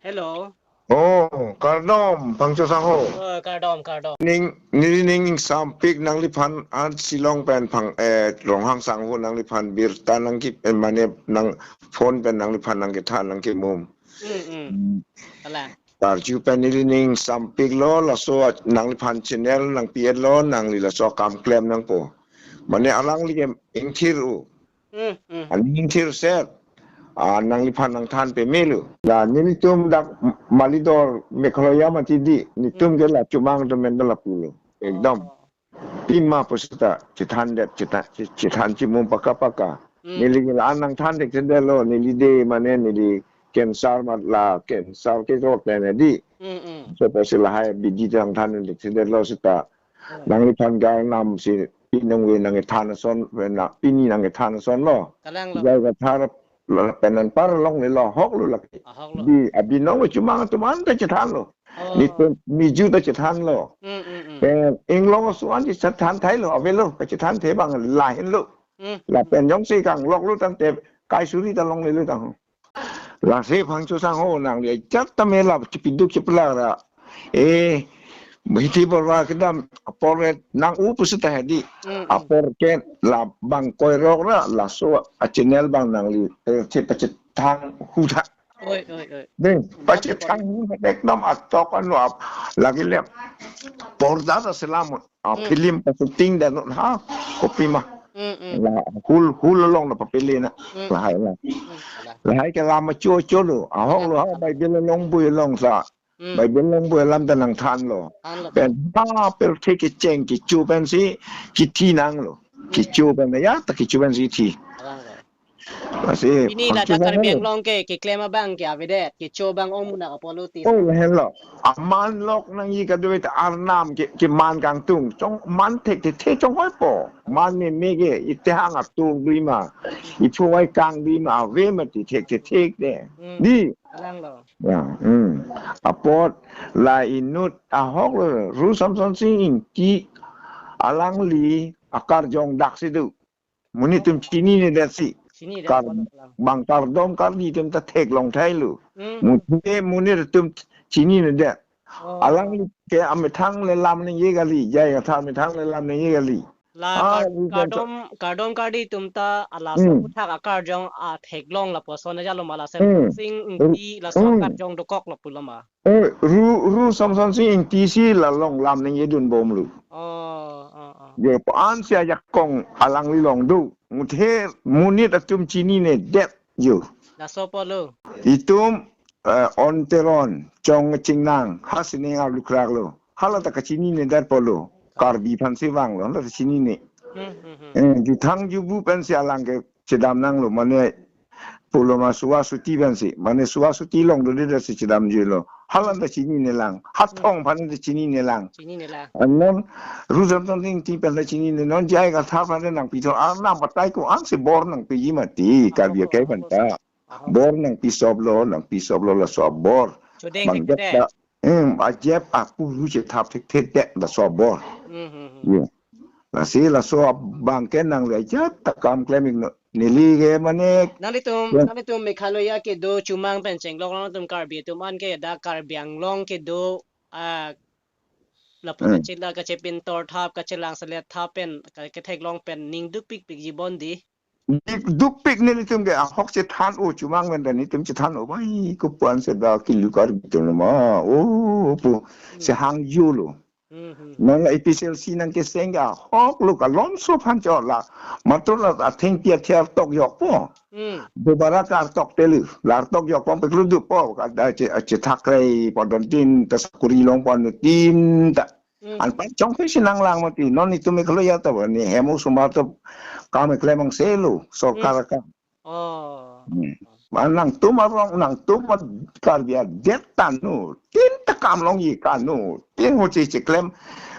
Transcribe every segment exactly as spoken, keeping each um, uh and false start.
Hello. Oh, kardom, Phangcho sangho. Oh, kardom, kardom. Ning, neli ning ingsampik nangliphan an Shillong pen phang, eh, Ronghang sangho nangliphan birta nangke, eh, mane nang phone pen nangliphan nangkethan nangkemum. Hmm, hmm. Hmm. Ala. Karju pen neli ning ingsampiklo, laso nangliphan channel nangpi-etlo, nangli laso akam klem nangpo. Mane alangli ke ingthir-o. Hmm, hmm. An ingthir set. Ah, nangliphan nangthan pemelo. La nelitum dak Malidor Meghalaya mati di, netum Hmm. ke la Chomang atum pen ta lapulo. Ekdom. Oh. Pima pusita, chethandet, chethan, che-, chethan chimum paka paka. Hmm. Neli ke la an nangthan thekthedetlo, neli de mane neli cancer mat la, cancer ke rot ne di. Hmm, hmm. So pusi lahai bidi nangthan thekthedetlo seta. Hmm. Nangliphan ke arnam si pinong ve nangkethan ason, ve na, pini nangkethan asonlo. Kalanglo. Jai Kathar la pen anpar longlelo, ahoklo lake. Ahoklo. Di, abinong Chomang atum an ta chethanlo. Oh. Netum miju ta chethanlo. Hmm, hmm, hmm. Pen inglong aso an ta chethan thailo, avelo, kachethan the abang lahenlo. Hmm. Lapen jongsi kangloklo tangte kai suri ta longlelo tang. Lasi Phangcho sangho nangli ajat ta mela chepiduk chepla ra. Eh, Hithi Borwa kedam apor ke nang-o pusita hedi. Hmm, hmm. Apor ke la bang koirok ra, laso a channel abang nangli, eh, che pachethang hutha. Oi, oi, oi. Ding, pachethang hutha ekdom atok anu ap lagi lep. Porda ta selam, ah, Hmm. film pa shooting dan ha, kopima. Hmm, hmm. La hul, hul along la papele na. Hmm. Lahai la. Hmm, ala. Lahai ke lama cho cho lo. Ahoklo ha, Bible along bui along sa. Hmm. Bible along bui alam ta nangthanlo. Thanlo. Pen ha per the kecheng kecho pensi kithi nanglo. Hmm. Kecho pen ya ta kecho pensi thi. Thanlo. Lasi Pini la Phangcho ta Karbi sangho. Anglong ke, keklem abang ke avedet, kecho abang ong munak apolo ti. Oh, lahenlo. Aman lok nangji kadokave ta arnam ke, keman kangtung. Chong man thekthe chonghoipo. Man meme ke, ite hang atur dima. Iphu vai kang dima, ave mati thekthe de. Hmm. Di. Kalanglo. Ya, hmm. Apot la inut ahoklo, Ru Samson Sing Ingti alangli akarjong daksi do. Monit atum Oh. chinine detsi. Chinine det Kar-, apot lang. Bang kardom kardi atum ta theklong thailo. Hmm. Muthe monit atum chinine det. Oh. Alangli ke amethang le lam ningje kali, Jai Kathar amethang le lam ningje kali. La Ah, kar-, Ru Samson. Kardom, kardom kardi atum ta ala Hmm. so puthak akarjong atheklong lapuson ajalo ma la Samson Hmm. Sing Ru-, Ingti laso Hmm. akarjong dokok lapu lo ma. Eh, Ru, Ru Samson Sing Ingti si la along lam ningje dunbomlo. Oh, oh, oh. Jo, pa-an si ajakong alangli along do. Muthe monit atum chinine det jo. Laso apotlo. Itum, eh, On Teron, Chong Chingnang, ha sining arlukraklo. Hala ta kachinine det apotlo. Karbi aphansi vanglo, hala ta chinine. Hmm, hmm, hmm. Eh, juthang jubu pensi alang ke chedam nanglo, mane pulo ma Suwa Suti pensi, mane Suwa Suti along dodedet si chedamjilo. Hala ta chinine lang, Hmm. Hathong aphan ta chinine lang. Chinine lang. Anon Ru Samson Sing Ingti pen ta chinine, non Jai Kathar aphan ta nangpithu, arnam batai ko-an si bor nangpiji mati, Karbi Ahok, akhei ahok, aphan ta. Ahok. Bor nangpisoplo, nangpisoplo laso abor. Chodeng Bang thekthe det. Jep ta, em, ajep apuru chethap thekthe det laso abor. Hmm, hmm, hmm. Ye. Lasi laso abang ke nangli ajat ta kam klem iknon. Neli ke mane Nanglitum, Ye. Nanglitum Meghalaya kedo Chomang pen chenglok nangtum Karbi atum an ke dak Karbi Anglong kedo, ah, lapu Hmm. kachila kachepintor thap, kachelang selet thap pen, ka-, ketheklong pen ning dukpikpikji bon di. Dik dukpik nelitum ke ahok chethan-o Chomang pen ta netum chethan-o bai kopuan se da kilu Karbi atum lo ma. Oh, pu Hmm. se hangjo lo. Hmm, hmm. Non la A P H L C nangkeseng ke ahoklo kalomso aphan chot la. Matur la athengpi athe artok jokpo. Hmm. Dobara ke artok telu. La artok jokpo peklu dupo. Kada che, chethak rei pondon tin ta sakuri longpo anuttin ta. Hmm. Anpar chongphei si nanglang mati. Non itum Meghalaya ta bani hem osomar ta kam keklem angselo sorkar Hmm. akam. Oh. Hmm. Ma nangtum arong, nangtum Karbi adet ta anuttin ta kam longji ke anuttin ho che cheklem.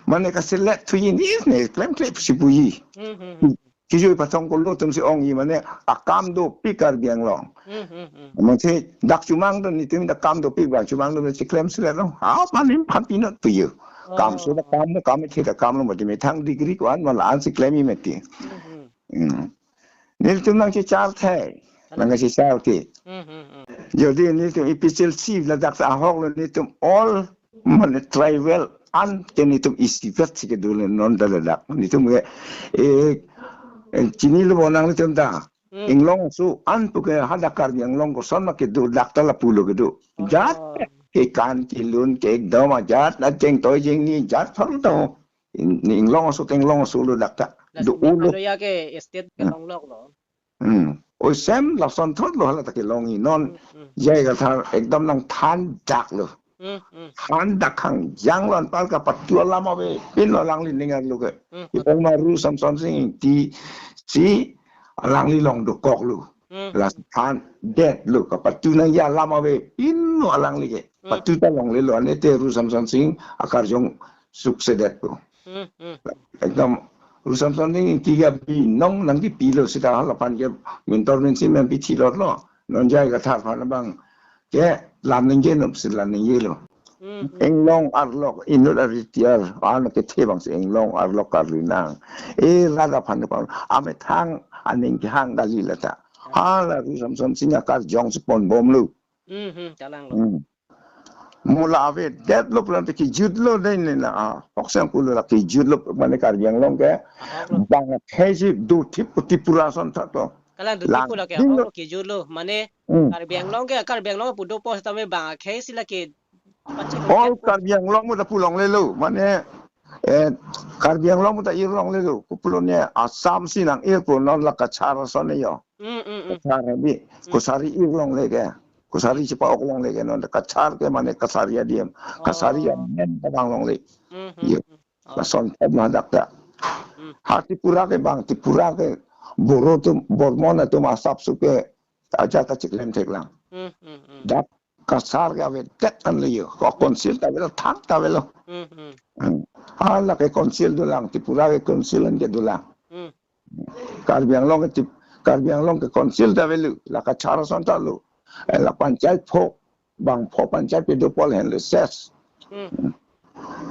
Mane kaselet thuji ni ne klemkle si puji. Hmm, hmm, hmm. Kijui pathong kolo atum si ongji mane akam dopik Karbi Anglong. Hmm, hmm, hmm. Mane dak Chomang atum netum dak kam dopik bang Chomang atum cheklem selet lo. Ha, mane phan pinot puji. Kamso Oh. dak kam, kam the dak kam lo mati methang degree ko-an ma la-an si klemji mati. Hmm, hmm. Hmm. Nelitum nangchechar thai. Nang si sa ke. Hmm, hmm, hmm. Jodi netum ipichelsi ladak ta ahok lo netum all mane tribal an ke netum isivet si kedo le non ta ladak. Netum ke, eh, eh, chinilo bo nang netum ta. Hmm. Inglong aso an pu ke hadak Karbi Anglong koson ma kedo dak ta lapulo kedo. Oh. Jat kekan kelun ke ekdom ajat na jeng toi jeng ni jat thor to. In-, ni inglong aso te inglong aso lo dak ta. Laso do ni ulo. Panoya ke state ke Hmm. longlok lo. Hmm. Oi sem lason thot lo hala ta kelongji non. Hmm, hmm. J I Kathar ekdom nangthan dak lo. Hmm, hmm. Than dak hang jang lo anpar kapatu alam avepin lo alangli ning arlo ke. Hmm, hmm. Ipong ma Ru Samson Sing Ingti si alangli long dokok lo. Hmm, hmm. Laso than det lo kapatu nangji alam avepin lo alangli ke. Hmm. Patu ta longle lo ane te Ru Samson Sing akarjong suksedet po. Hmm, hmm. Ekdom Ru Samson Sing Ingti ke binong nangkepilo seta halapan ke mentor mensi men pi thilot lo. Non J I Kathar aphan abang ke lam ningje nom si lam ningje lo. Hmm, hmm. Inglong arlok inut aritiar an kethe abang si inglong arlok karlu nang. E rat aphan abang amethang aning kehang kali lata. Hala Ru Samson Sing akarjong si ponbom lo. Hmm, hmm, kalang lo. Hmm. Mo la avedet lo pulote kejut lo dei ne na, ah, hokseng pulo la kejut lo mane Karbi Anglong ke. Ahok lo. Bang akhei si dothip Tripura ason tha to. Kalang dothip pulo ke ahok lo kejut lo mane Hmm. Karbi Anglong ke, Karbi Anglong pu dopo setame bang akhei si la ke pachek all ke. Karbi Anglong mo ta pu longle lo mane, eh, Karbi Anglong mo ta ir longle lo. Kopulo ne Assam si nang ir pu non la Kachar ason ne yo. Hmm, hmm, hmm. Kachar abi. Hmm. Kachari ir longle ke. Kachari chepa-ok longle ke non Kachar ke mane Kachari adim. Kachari Oh. amen ta vang longle. Hmm, hmm, Ye. hmm. Oh. Lason thot ma dak ta. Hmm. Ha Tripura ke bang Tripura ke Boro atum Bormon atum asap su ke ajat ta chiklem thek lang. Hmm, hmm, hmm. Dak Kachar ke avedet an le yo. Ko council ta avelo thang ta avelo. Hmm, hmm. Hmm. Hala ke council dolang Tripura ke council an ke dolang. Hmm. Karbi Anglong ke tip, Karbi Anglong ke council ta avelo, la Kachar ason ta lo. Eh, la panchayat pho, bang pho panchayat pe do pol hen le ses. Hmm.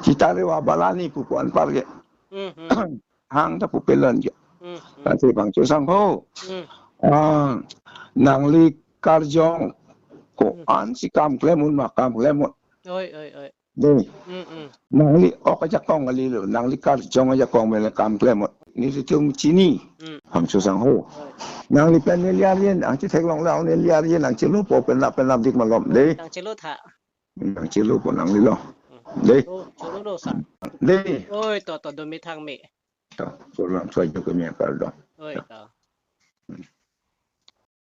Kita rewa balani pu pu anpar ke. Hmm, hmm. Hang ta pu pelon ke. Hmm, hmm. Tangte bang chosang ho. Hmm. Ah, nangli karjong ko Hmm. an si kam klem un ma kam klem un. Oi, oi, oi. Dei. Mm, mm. Nangli ok ajakong kali lo, nangli karjong ajakong mele kam klem. Nelitum chini. Mm. Bang chosang ho. Oi. Nangli pen neli arjen, nangchetheklong lang neli arjen, nangchelo po pen nap pen nap dik malom, dei. Nangchelo tha. Nangchelo po nangli lo. Mm. Dei. Oh, chelo lo sa. Dei. Oi, to, to, do me thang me. To, program so jo kami akal do. Oi, to.